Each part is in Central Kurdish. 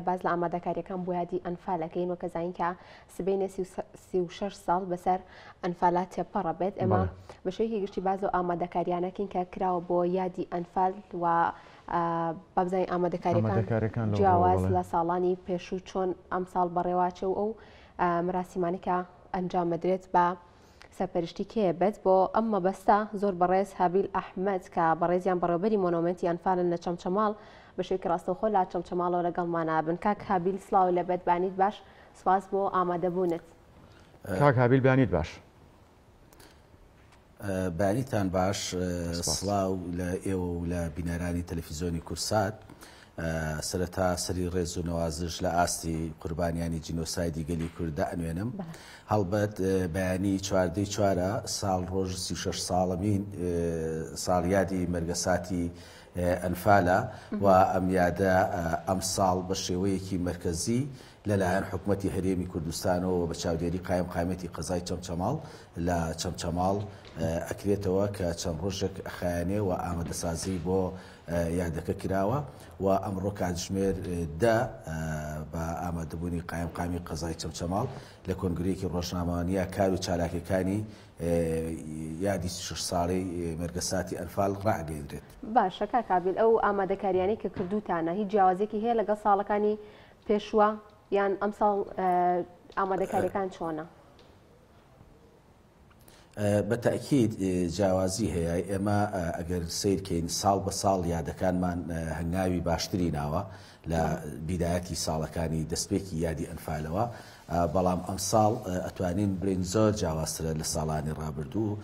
باس لە ئامادەکاریەکان بۆ یادی ئەنفال ئەکەین وەکە زانین کە سبەینێ 36 ساڵ بەسەر ئەنفالا تێپەڕە بێت ئێمە بە شێوەیەکی گشتی باس لەو ئامادەکاریانەکەین کە کراوە بۆ یادی ئەنفال و بابزانین ئامادەکاریەکان جیاواز لە ساڵانی پێشوو چۆن ئەمساڵ بەڕێواچێ و ئەو مراسیمانەی کە ئەنجامەدرێت بە سەرپەرشتی کێ بێت بۆ ئەم مەبەستە زۆر بەڕێز هابیل ئەحمەد کە بەڕێزیان بەڕێوبەری مۆنۆمێنتی ئەنفالن لە چەمچەماڵ بە شێوەیەکی ڕاستەوخۆ لە چەمچەماڵەوە لەگەڵمانە بن کاک هابیل سڵاو لێبێت بانیت باش سپاس بۆ ئامادەبوونت. کاک هابیل بانیت باش. بەیانیتان باش سڵاو لە ئێوە و لە بینەرانی تەلەفیزیۆنی کورسات. سەرەتا سەری ڕێز و نەوازش لە ئاستی قوربانیانی جینۆسایدی گەلی کورد دائەنوێنم. هەڵبەت بەیانی چواردەی چوارە ساڵ ڕۆژ 36 ساڵەمین ساڵیادی مەرگەساتی ئەنفالە و ئەم یادە ئەمساڵ بە شێوەیەکی مەرکەزی لەلایەن حکومەتی هەرێمی کوردستانەوە و بە چاودێری قایمقامیەتی قەزای چەمچەماڵ لە چەمچەماڵ ئەکرێتەوە کە چەند ڕۆژێک ئەخایەنێ و ئامادەسازی بۆ یادەکە کراوە و ئەمڕۆ کاتژمێر دە بە ئامادەبوونی قایمقامی قەزای چەمچەماڵ لە کۆنگرەیەکی ڕۆژنامەوانیە کار و چالاکیەکانی یادی 36 ساڵەی مەرگەساتی ئەنفال ڕائەگەیەندرێت. باشە کاک هابیل ئەو ئامادەکاریانەی کە کردووتانە هیچ جیاوازیەکی هەیە لەگەڵ ساڵەکانی پێشووە یان ئەمساڵ ئامادەکاریەکان چۆنە؟ بە تەئکید جیاوازی هەیە، ئێمە ئەگەر سەیر کەین ساڵ بە ساڵ یادەکانمان هەنگاوی باشتری ناوە لە بیدایەتی ساڵەکانی دەستپێکی یادی ئەنفالەوە، بەڵام ئەمساڵ ئەتوانین بڵێین زۆر جیاوازترە لە ساڵانی ڕابردوو،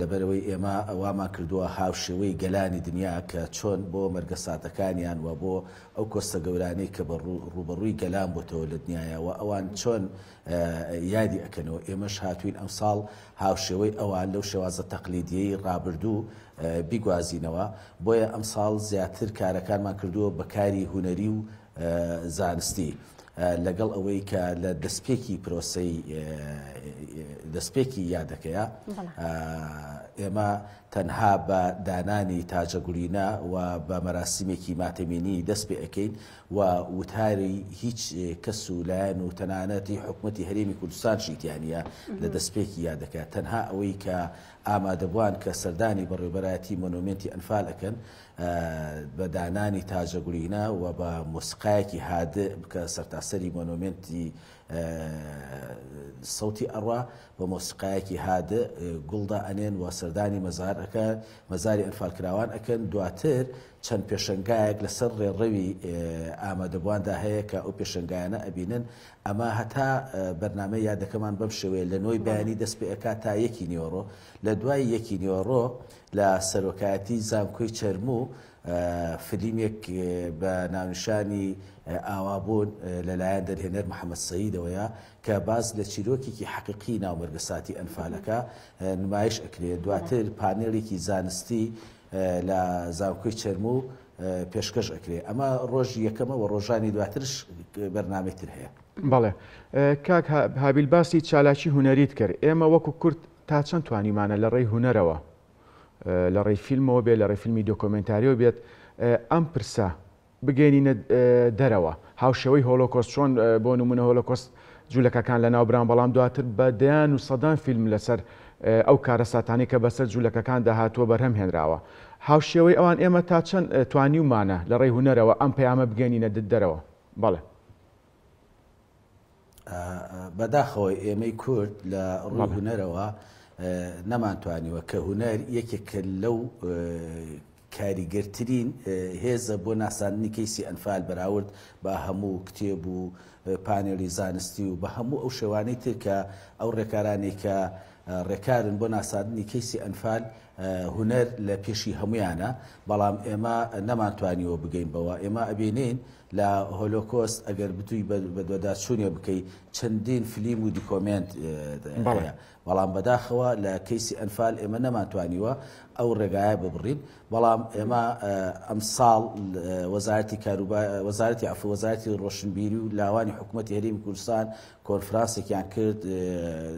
لەبەرئەوەی ئێمە وامان کردووە هاوشێوەی گەلانی دنیا کە چۆن بۆ مەرگەساتەکانیان و بۆ ئەو کۆستە گەورانەی کە بە ڕووبەڕووی گەلان بۆتەوە لە دنیایا و ئەوان چۆن یادی ئەکەنەوە، ئێمەش هاتووین ئەمساڵ هاوشێوەی ئەوان لەو شێوازە تەقلیدیەی ڕابردوو بیگوازینەوە، بۆیە ئەمساڵ زیاتر کارەکانمان کردووە بە کاری هونەری و زانستی لەگەڵ ئەوەی کە لە دەستپێکی پرۆسەی دەستپێکی یادەکەیە ئێمە تەنها بە دانانی تاجەگوڵینە و بە مەراسیمێکی ماتەمینی دەست پێ ئەکەین و وتاری هیچ کەس و لایەن و تەنانەت هی حکومەتی هەرێمی کوردستانشی تیا نییە لە دەستپێکی یادەکە تەنها ئەوەی کە ئامادەبوان کە سەردانی بەڕێوبەرایەتی مۆنۆمێنتی ئەنفال ئەکەن بە دانانی تاجەگوڵینە و بە مۆسیقایەکی هادئ کە سەرتاسەری مۆنۆمێنتی سەوتی ئەڕوا بە مۆسیقایەکی هادئ گوڵ دائەنێن و سەردانی مەزارەکە مەزاری ئەنفالکراوان ئەکەن دواتر چەند پێشەنگایەک لەسەر ڕێڕەوی ئامادەبواندا هەیە کە ئەو پێشەنگایانە ئەبینن ئەمە هەتا بەرنامەی یادەکەمان بەم شێوەیە لە نۆی بەیانی دەست پێ ئەکات تا یەکی نیوەڕۆ لە دوای یەکی نیوەڕۆ لە سەرۆکایەتی زانکۆی چەرموو فلیمێک بە ناونیشانی ئاوابوون لەلایەن دەرهێنەر محەمەد سەیدەوەیە کە باس لە چیرۆکێکی حەقیقی ناو مەرگەساتی ئەنفالەکە نمایش ئەکرێ دواتر پانێڵێکی زانستی لە زانکۆی چەرموو پێشکەش ئەکرێ ئەمە ڕۆژی یەکەمە و ڕۆژانی دواترش بەرنامەی تر هەیە. بەڵێ کاک هابیل باسی چالاکی هونەریت کرد ئێمە وەکو کورد تا چەند توانیمانە لە ڕێی هونەرەوە لە ڕێی فیلمەوە بێت لە ڕێی فیلمی دۆکۆمێنتاریەوە بێت ئەم پرسە بگەینینە دەرەوە هاوشێوەی هۆلۆکۆست چۆن بۆ نمونە هۆلۆکۆست جولەکەکان لەناو بران بەڵام دواتر بە دەیان و سەدان فیلم لەسەر ئەو کارەساتانەی کە بەسەر جولەکەکاندا هاتووە بەرهەم هێنراوە هاوشێوەی ئەوان ئێمە تا چەند توانیومانە لە ڕێی هونەرەوە ئەم پەیامە بگەینینە دەرەوە بەڵێ. بەداخەوە ئێمەی کورد لە ڕووی هونەرەوە نەمانتوانیوە کە هونەر یەکێکە لەو کاریگەرترین هێزە بۆ ناساندنی کەیسی ئەنفال بەراورد بە هەموو کتێب و پانێلی زانستی و بە هەموو ئەو شێوانەی تر کە ئەو ڕێکارانەی کە ڕێکارن بۆ ناساندنی کەیسی ئەنفال هونەر لە پێشی هەمویانە بەڵام ئێمە نەمانتوانیوە بگەین بەوە ئێمە ئەبینین لە هۆلۆکۆست ئەگەر بتووی بەدواداچوونێ بکەی چەندین فلیم و دیکۆمێنت هەیە بەڵام بەداخەوە لە کەیسی ئەنفال ئێمە نەمانتوانیوە ئەو ڕێگایە ببڕین بەڵام ئێمە ئەمساڵ وەزارەتی کاروبار وەزارەتی عەفو وەزارەتی ڕۆشنبیری و لاوانی حکوومەتی هەرێمی کوردستان کۆنفرانسێکیان کرد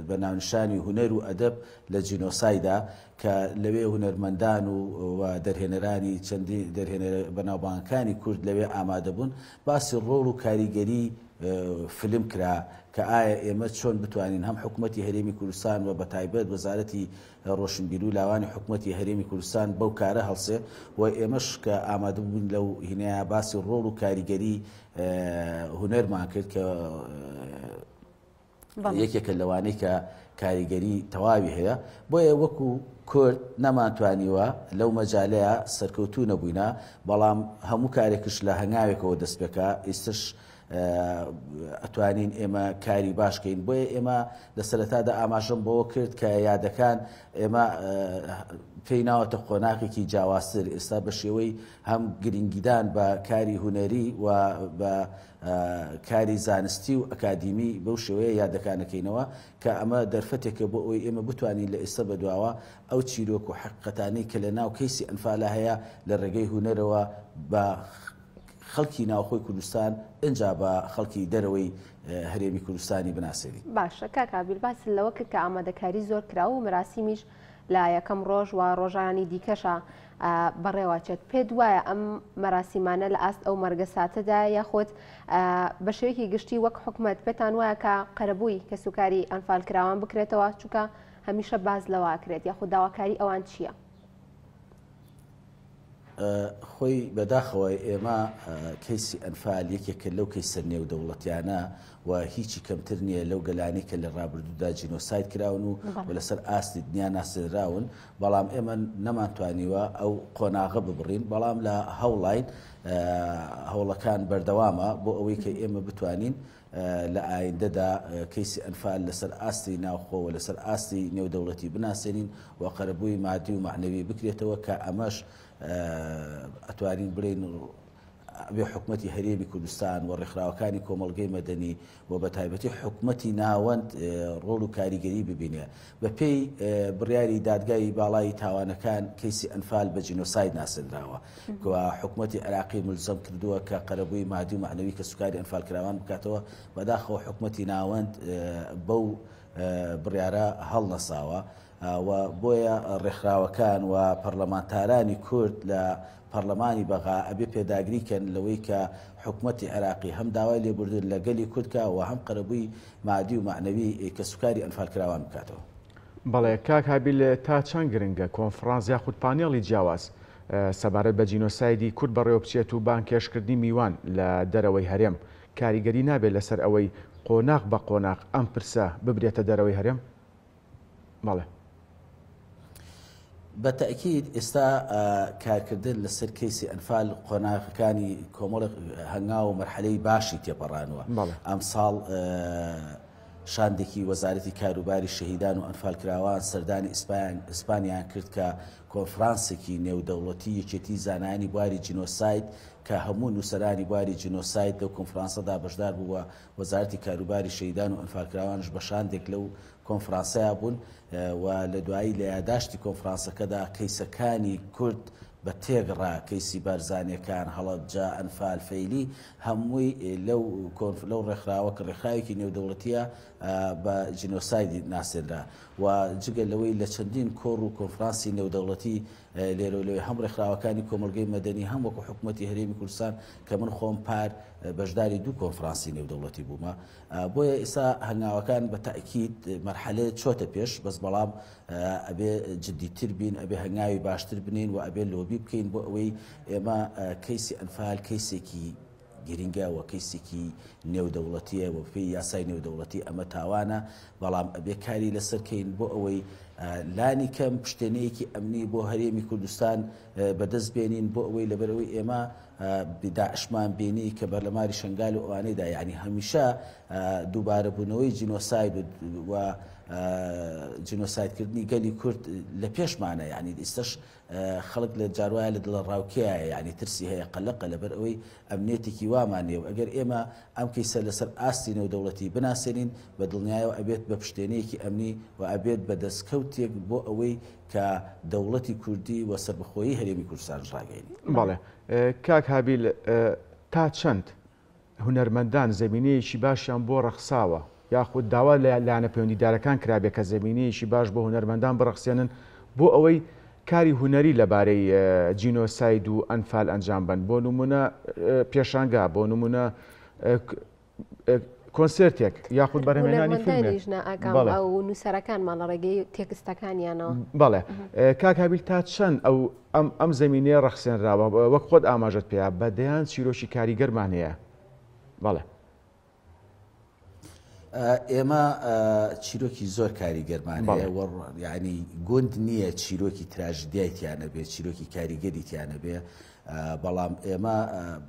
بە ناونیشانی هونەر و ئەدەب لە جینۆسایدا. کە لەوێ هونەرمەندان و و دەرهێنەرانی چەندین دەرهێنەرە بەناوبانگەکانی کورد لەوێ ئامادە بوون، باسی ڕۆڵ و کاریگەری فیلم کرا کە ئایا ئێمە چۆن بتوانین هەم حکومەتی هەرێمی کوردستان و بەتایبەت وەزارەتی ڕۆشنبیری و لاوانی حکومەتی هەرێمی کوردستان بەو کارە هەڵسێ و ئێمەش کە ئامادە بووین لەو هینەیە باسی ڕۆڵ و کاریگەری هونەرمان کرد کە یەکێکە لەوانەی کە کاریگەری تەواوی هەیە بۆیە وەکو کورد نەمانتوانیوە لەو مەجالەیە سەرکەوتوو نەبووینە بەڵام هەموو کارێکش لە هەنگاوێکەوە دەست پێکا ئیستش ئەتوانین ئێمە کاری باش کەین بۆیە ئێمە لە سەرەتادا ئاماژەم بەوە کرد کە یادەکان ئێمە پێی ناوەتە قۆناغێکی جیاوازتر ئێستا بە شێوەی هەم گرنگیدان بە کاری هونەری و بە کاری زانستی و ئەکادیمی بەو شێوەیە یادەکان ئەکەینەوە کە ئەمە دەرفەتێکە بۆ ئەوەی ئێمە بتوانین لە ئێستا بەدواوە ئەو چیرۆک و حەقیقەتانەی کە لە ناو کەیسی ئەنفالا هەیە لە ڕێگەی هونەرەوە بە خەڵکی ناوخۆی کوردستان ئینجا بە خەڵکی دەرەوەی هەرێمی کوردستانی بناسێنین. باشە کاک هابیل باست لەوە کرد کە ئامادەکاری زۆر کراوە و مەراسیمیش لە یەکەم ڕۆژ و ڕۆژانی دیکەشا بەڕێوەچێت، پێت وایە ئەم مەراسیمانە لە ئاست ئەو مەرگەساتەدایە یاخود بە شێوەیەکی گشتی وەک حکومەت پێتان وایە کە قەرەبووی کەسوکاری ئەنفالکراوان بکرێتەوە چونکە هەمیشە باس لەوە ئەکرێت یاخود داواکاری ئەوان چییە؟ خۆی بەداخەوە ئێمە کەیسی ئەنفال یەکێکە لەو کەیسە نێودەوڵەتیانە و هیچی کەمتر نییە لەو گەلانەی کە لە ڕابردوودا جینۆساید کراون و لەسەر ئاستی دنیا ناسێنراون، بەڵام ئێمە نەمانتوانیوە ئەو قۆناغە ببڕین، بەڵام لە هەوڵاین، هەوڵەکان بەردەوامە بۆ ئەوەی کە ئێمە بتوانین لە ئایندەدا کەیسی ئەنفال لەسەر ئاستی ناوخۆ و لەسەر ئاستی نێودەوڵەتی بناسێنین و قەرەبووی مادی و مەعنەوی بکرێتەوە کە ئەمەش ئەتوانین بڵێین ئەبێ حکومەتی هەرێمی کوردستان و ڕێکخراوەکانی کۆمەڵگەی مەدەنی و بە تایبەتی حکومەتی ناوەند ڕۆڵ و کاریگەری ببینێ. بە پێی بڕیاری دادگای باڵای تاوانەکان کەیسی ئەنفال بە جینۆساید ناسێنراوە و حکومەتی عێراقی مولزەم کردووە کە قەرەبووی مادی و مەعنەوی کەسوکاری ئەنفالکراوان بکاتەوە، بەداخەوە حکومەتی ناوەند بەو بڕیارە هەڵنەساوە. و بۆیە ڕێکخراوەکان و پەڕلەمانتارانی کورد لە پەڕلەمانی بەغا ئەبێ پێداگری کەن لەوەی کە حکومەتی عێراقی هەم داوای لێبوردن لە گەلی کورد کا و هەم قەرەبووی مادی و مەعنەوی کەسوکاری ئەنفالکراوان بکاتەوە. بەڵێ کاک هابیل تا چەند گرنگە کۆنفڕانس یاخود پانێڵی جیاواز سەبارەت بە جینۆسایدی کورد بەڕێوەبچێت و بانگهێشتکردنی میوان لە دەرەوەی هەرێم کاریگەری نابێت لەسەر ئەوەی قۆناغ بە قۆناغ ئەم پرسە ببرێتە دەرەوەی هەرێم؟ بەڵێ. بە تەئکید ئێستا کارکردن لەسەر کەیسی ئەنفال قۆناغەکانی کۆمەڵێک هەنگاو و مەرحەلەی باشی تێپەڕانوە. ئەمساڵ شاندێکی وەزارەتی کاروباری شەهیدان و ئەنفالکراوان سەردانی ئیسپانیان کرد کە کۆنفرانسێکی نێودەوڵەتی یەکێتی زانایانی بواری جینۆساید کە هەموو نووسەرانی بواری جینۆساید لەو کۆنفرانسەدا بەشدار بوو و وەزارەتی کاروباری شەهیدان و ئەنفالکراوانش بە شاندێک لەو کۆنفرانسەیا بوون و لە دوایی لە یاداشتی کۆنفرانسەکەدا کەیسەکانی کورد بە تێکڕا کەیسی بارزانیەکان، هەڵەبجە، ئەنفال، فەیلی هەمووی لەو کۆنف لەو ڕێکخراوە کە ڕێکخراوێکی نێودەوڵەتیە بە جینۆساید ناسێنرا و جگە لەوەی لە چەندین کۆڕ و کۆنفرانسی نێودەوڵەتی لێرەو لەوێ هەم ڕێکخراوەکانی کۆمەڵگەی مەدەنی هەم وەکو حکومەتی هەرێمی کوردستان کە من خۆم پار بەشداری دوو کۆنفرانسی نێودەوڵەتی بوومە بۆیە ئیستا هەنگاوەکان بە تەئکید مەرحەلەیە چۆتە پێش بەس بەڵام ئەبێ جدیتر بین ئەبێ هەنگاوی باشتر بنین و ئەبێ لۆبی بکەین بۆ ئەوەی ئێمە کەیسی ئەنفال کەیسێکی گرنگە و کەیسێکی نێودەوڵەتیە و پێی یاسای نێودەوڵەتی ئەمە تاوانە بەڵام ئەبێ کاری لەسەر کەین بۆ ئەوەی لانی کەم پشتێنەیەکی ئەمنی بۆ هەرێمی کوردستان بەدەست بێنین بۆ ئەوەی لەبەرئەوەی ئێمە داعشمان بینی کە بەرلەماری شنگال و ئەوانەی دا یعنی هەمیشە دووبارەبوونەوەی جینۆساید و جینۆسایدکردنی گەلی کورد لە پێشمانە یعنی ئیستش خەڵک لە جاروایە لە دڵە ڕاوکێیە یعنی ترسی هەیە قەلەقە لەبەر ئەوەی ئەمنیەتێکی وامان نیە و ئەگەر ئێمە ئەم کەیسە لەسەر ئاستی نێودەوڵەتی بناسێنین بە دڵنیایەوە ئەبێت بە پشتێنەیەکی ئەمنی و ئەبێت بە دەستکەوتێک بۆ ئەوەی کە دەوڵەتی کوردی و سەربەخۆیی هەرێمی کوردستانش ڕاگەیەنین. بەڵێ کاک هابیل تا چەند هونەرمەندان زەمینەیەکی باشیان بۆ ڕەخساوە یاخود داوا لە لایەنە پەیوەندیدارەکان کرابێ کە زەمینەیەکی باش بۆ هونەرمەندان بڕەخسێنن بۆ ئەوەی کاری هونەری لەبارەی جینۆساید و ئەنفال ئەنجام بەن، بۆ نموونە پێشانگا، بۆ نموونە کۆنسێرتێک یاخود بەرهەمهێنانی فیلمێک. هونەرمەندانیش نائاگام بەڵێ. ئەو نووسەرەکانمان لە ڕێگەی تێکستەکانیانەوە. بەڵێ کاک هابیل تا چەند ئەو ئەم ئەم زەمینەیە ڕەخسێنراوە وەک خۆت ئاماژەت پێیا بە دەیان چیرۆکی کاریگەرمان هەیە بەڵێ. ئێمە چیرۆکی زۆر کاریگەرمان هەیە یعنی گوند نییە چیرۆکی تراژیدیای تیانە بێ چیرۆکی کاریگەری تیانە بێ بەڵام ئێمە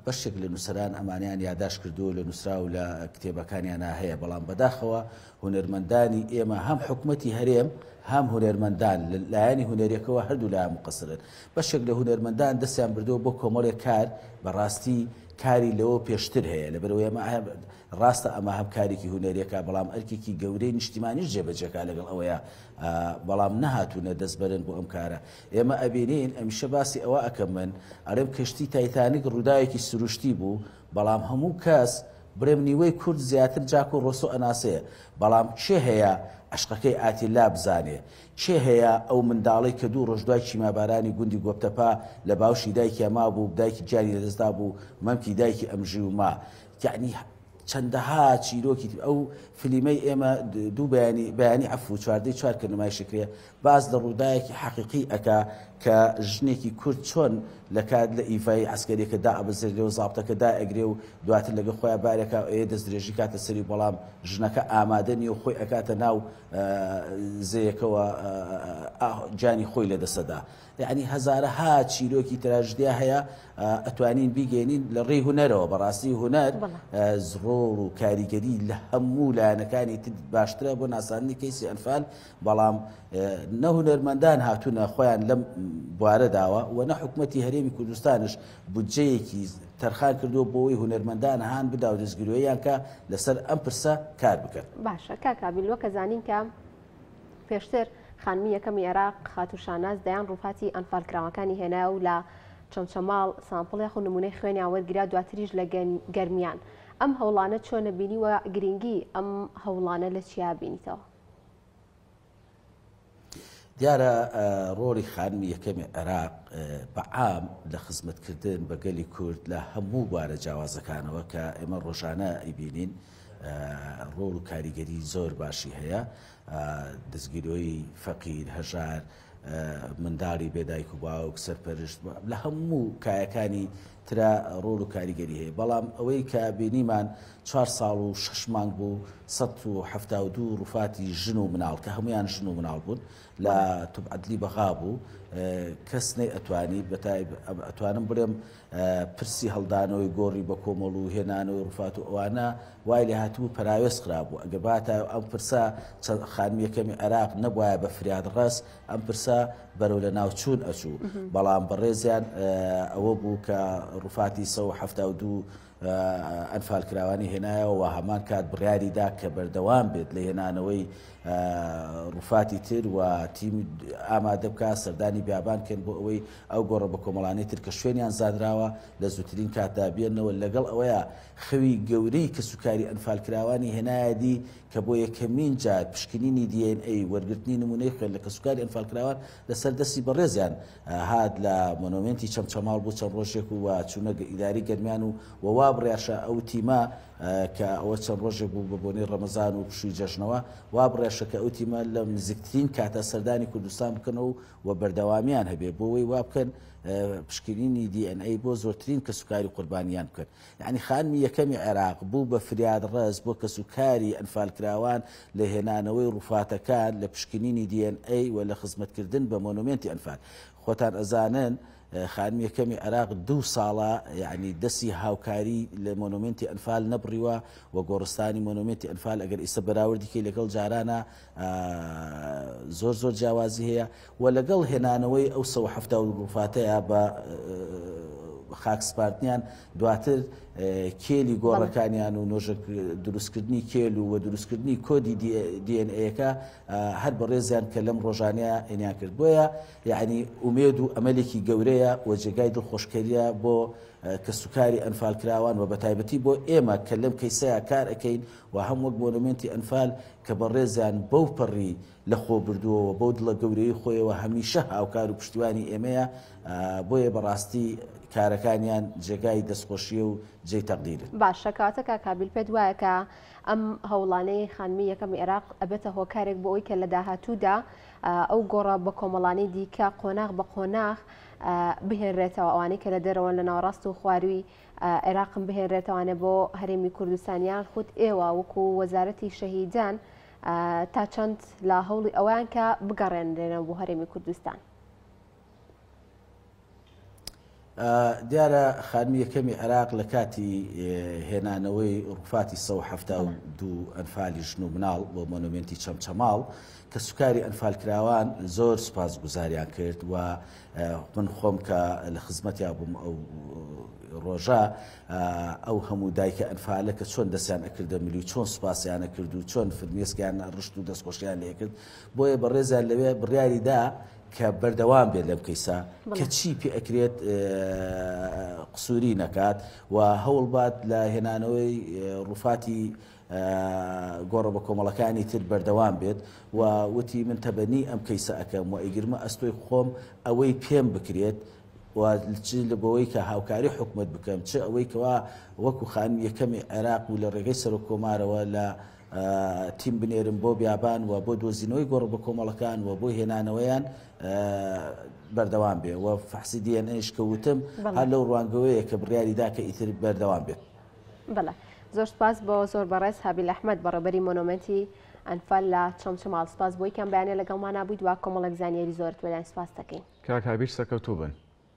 بەشێک لە نووسەران ئەمانیان یاداش کردو لە نووسرا و لە کتێبەکانیانە هەیە بەڵام بەداخەوە هونەرمەندانی ئێمە هەم حکوومەتی هەرێم هەم هونەرمەندان لە لایەنی هونەریەکەوە هەردوو لا مقصرن بەشێک لە هونەرمەندان دەستیان بردووە بۆ کۆمەڵێک کار بەڕاستی کاری لەوە پێشتر هەیە لەبەرئەوەی ئەمە ڕاستە ئەمە هەم کارێکی هونەریەکە بەڵام ئەرکێکی گەورەی نیشتیمانیش جێبەجێکا لەگەڵ ئەوەیە بەڵام نەهاتوونە دەست بەرن بۆ ئەم کارە ئێمە ئەبینین ئەمیشە باسی ئەوە ئەکەم من ئەڵێم کەشتی تایتانیک ڕووداوێکی سروشتی بوو بەڵام هەموو کەس بڵێم نیوەی کورد زیاتر جاک و ڕۆسۆ ئەناسێ بەڵام کێ هەیە عەشقەکەی ئاتیلا بزانێ کێ هەیە ئەو منداڵەی کە دوو ڕۆژ دوای کیمیابارانی گوندی گۆپتەپە لە باوشی دایکیا مابوو دایکی گیانی لەدەست دابوو مەمکی دایکی ئەمژی و ما یەعنی چەندەها چیرۆکی ئەو فلیمەی ئێمە دوو بەیانی بەیانی عەفو چواردەی چوار کە نمایشی کرێ باس لە ڕووداوێکی حەقیقی ئەکا کە ژنێکی کورد چۆن لە کات لە ئیڤای عەسکەریەکە دائەبەزێنرێ و زابتەکە دائەگرێ و دواتر لەگەڵ خۆیان بارێکا و ئەیە دەستدرێژی کاتە سەری بەڵام ژنەکە ئامادە نیە و خۆی ئەکاتە ناو زێیەکەوە گیانی خۆی لەدەستەدا یعنی هەزارەها چیرۆکی تراژدیا هەیە ئەتوانین بیگەێنین لە ڕێی هونەرەوە بەڕاستی هونەر ڕۆڵ و کاریگەری لە هەموو لایەنەکانی تر باشترە بۆ ناساندنی کەیسی ئەنفال بەڵام نە هونەرمەندان هاتوونە خۆیان لەم بوارە داوە و نە حکوومەتی هەرێمی کوردستانش بودجەیەکی تەرخان کردووە بۆ ئەوەی هونەرمەندان هان بدا و دەستگیرۆییان کە لەسەر ئەم پرسە کار بکەن. باشە کاک هابیل وەک ئەزانین کە پێشتر خانمی یەکەمی عێراق خاتوو شاناز دەیان ڕووفاتی ئەنفالکراوەکانی هێنایە و لە چەمچەماڵ سامپڵ یاخود نمونەی خوێنیان وەرگرا دواتریش لە گەرمیان ئەم هەوڵانە چۆنە بینی و گرنگی ئەم هەوڵانە لە چیا بینیتەوە؟ دیارە ڕۆڵی خانمی یەکەمی عێراق بە عام لە خزمەتکردن بە گەلی کورد لە هەموو بوارە جیاوازەکانەوە کە ئێمە ڕۆژانە ئەیبینین ڕۆڵ و کاریگەری زۆر باشی هەیە دەستگیرۆی فەقیر هەژار منداڵی بێ دایک و باوک سەرپەرشت لە هەموو کایەکانی ترا ڕۆڵ و کاریگەری هەیە بەڵام ئەوەی کە بینیمان چوار ساڵ و شەش مانگ بوو 172 ڕوفاتی ژن و مناڵ کە هەمویان ژن و مناڵ بوون لە توب عەدلی بەغا بوو کەس نەی ئەتوانی بەتای ئەتوانم بڵێم پرسی هەڵدانەوەی گۆڕی بە کۆمەڵ و هێنانەوەی ڕوفات و ئەوانە وای لێ هاتبوو پەراوێز خرابوو ئەگەر باتایە ئەم پرسە چەند خانمی یەکەمی عێراق نەبوایە بە فریادڕەس ئەم پرسە بەرەو لەناوچوون ئەچوو بەڵام بەڕێزیان ئەوە بوو کە ڕوفاتی 172 ئەنفالکراوانی هێنایەوە و هەمان کات بڕیاری دا کە بەردەوام بێت لە هێنانەوەی ڕوفاتی تر و تیم ئامادە بکات سەردانی بیابان کەن بۆ ئەوەی ئەو گۆڕە بە کۆمەڵانەی تر کە شوێنیان زانراوە لە زووترین کاتدا بێنەوە لەگەڵ ئەوەیە خەوی گەورەی کەسوکاری ئەنفالکراوانی هێنایەدی کە بۆ یەکەمین جار پشکنینی DNA وەرگرتنی نمونەی خوێن لە کەسوکاری ئەنفالکراوان لەسەر دەستی بەڕێزیان هات لە مۆنۆمێنتی چەمچەماڵ بوو چەند ڕۆژێک و چوونە ئیداری گەرمیان و و وا بڕیاشە ئەو تیمە کە ئەوە چەند ڕۆژێک بوو بە بۆنەی ڕەمەزان و پشووی جەژنەوە وا بڕیاشە کە ئەو تیمە لە نزیکترین کاتە سەردانی کوردستان بکەنەوە و بەردەوامیان هەبێ بۆ ئەوەی وا بکەن پشکنینی DNA بۆ زۆرترین کەسوکاری قوربانیان بکەن. یەعنی خانمی یەکەمی عێراق بوو بە فریادڕەس بۆ کەسوکاری ئەنفالکراوان لە هێنانەوەی ڕوفاتەکان، لە پشکنینی DNA و لە خزمەتکردن بە مۆنۆمێنتی ئەنفال. خۆتان ئەزانن خانمی یەکەمی عێراق دوو ساڵە یەعنی دەستی هاوکاری لە مۆنۆمێنتی ئەنفال نەبڕیوە و گۆڕستانی مۆنۆمێنتی ئەنفال ئەگەر ئیستا بەراوردی کەی لەگەڵ جارانا زۆر زۆر جیاوازی هەیە و لەگەڵ هێنانەوەی ئەو 170 ڕوفاتەیە بە خاک سپاردنیان دواتر کێلی گۆڕەکانیان و نۆژە دروستکردنی کێل و دروستکردنی کۆدی DNA ەکە هەر بەڕێزیان کە لەم ڕۆژانەیە ئێنیان کرد بۆیە یعنی ئومێد و ئەمەلێکی گەورەیە و جێگای دڵخۆشکەریە بۆ کەسوکاری ئەنفالکراوان و بەتایبەتی بۆ ئێمە کە لەم کەیسەیا کار ئەکەین و هەم وەک مۆنۆمێنتی ئەنفال کە بەڕێزیان بەو پەڕی لە خۆ بردووە و بەو دڵە گەورەی خۆیەوە هەمیشە هاوکار و پشتیوانی ئێمەیە، بۆیە بەڕاستی کارەکانیان جێگای دەستخۆشییە و جێی تەقدیرن. باشە کەواتە کاک هابیل پێت وایە کە ئەم هەوڵانەی خانمی یەکەمی عێراق ئەبێتە هۆکارێک بۆ ئەوی کە لە داهاتوودا ئەو گۆڕە بە کۆمەڵانی دیکە قۆناغ بە قۆناغ بهێنرێتەوە ئەوانەی کە لە دەرەوەن لە ناوەڕاست و خوارووی عێراقم بهێنرێتەوانێ بۆ هەرێمی کوردستان یان خود ئێوە وەکو وەزارەتی شەهیدان تا چەند لە هەوڵی ئەویان کە بگەڕێنرێنەوە بۆ هەرێمی کوردستان؟ دیارە خانمی یەکەمی عێراق لە کاتی هێنانەوەی ڕوفاتی 172 ئەنفالی ژن و مناڵ بۆ مۆنۆمێنتی چەمچەماڵ کەسوکاری ئەنفالکراوان زۆر سوپاسگوزاریان کرد و من خۆم کە لە خزمەتیا بووم ئەو ڕۆژە ئەو هەموو دایکە ئەنفالە کە چۆن دەستیان ئەکردە ملی و چۆن سوپاسیانە کرد و چۆن فرمێسکیان ڕشت و دەستخۆشیان لێکرد بۆیە بەڕێزیان لەوێ بڕیاری دا کە بەردەوام بێت لەم کەیسە کە چی پێ ئەکرێت قسووری نەکات و هەوڵبات لە هێنانەوەی ڕوفاتی گۆڕە بە کۆمەڵەکانی تر بەردەوام بێت و وتی من تەبەنی ئەم کەیسە ئەکەم و ئەیگرمە ئەستۆی خۆم ئەوەی پێم بکرێت و چ لە بەوەی کە هاوکاری حکومت بکەم چ ئەوەی کەوا وەکو خانم یەکەمی عێراق و لە ڕێگەی سەرۆک کۆمارەوە لە تیم بنێرم بۆ بیابان و بۆ دۆزینەوەی گۆڕە بە کۆمەڵەکان و بۆ هێنانەوەیان بەردەوام بێ و فەحسی DNA ش کە وتم هەر لەو ڕوانگەوەیە کە بڕیاری دا کە ئیتر بەردەوام بێت. بەڵێ زۆر سپاس بۆ زۆر بەڕێز هابیل ئەحمەد بەڕێوبەری مۆنۆمێنتی ئەنفال لە چەمچەماڵ سپاس بۆی کەم بەیانە لەگەڵمانا بوویت وا کۆمەڵێک زانیاری زۆرت پێداین سپاست دەکەین. کاک هابیل سەرکەوتوو بن.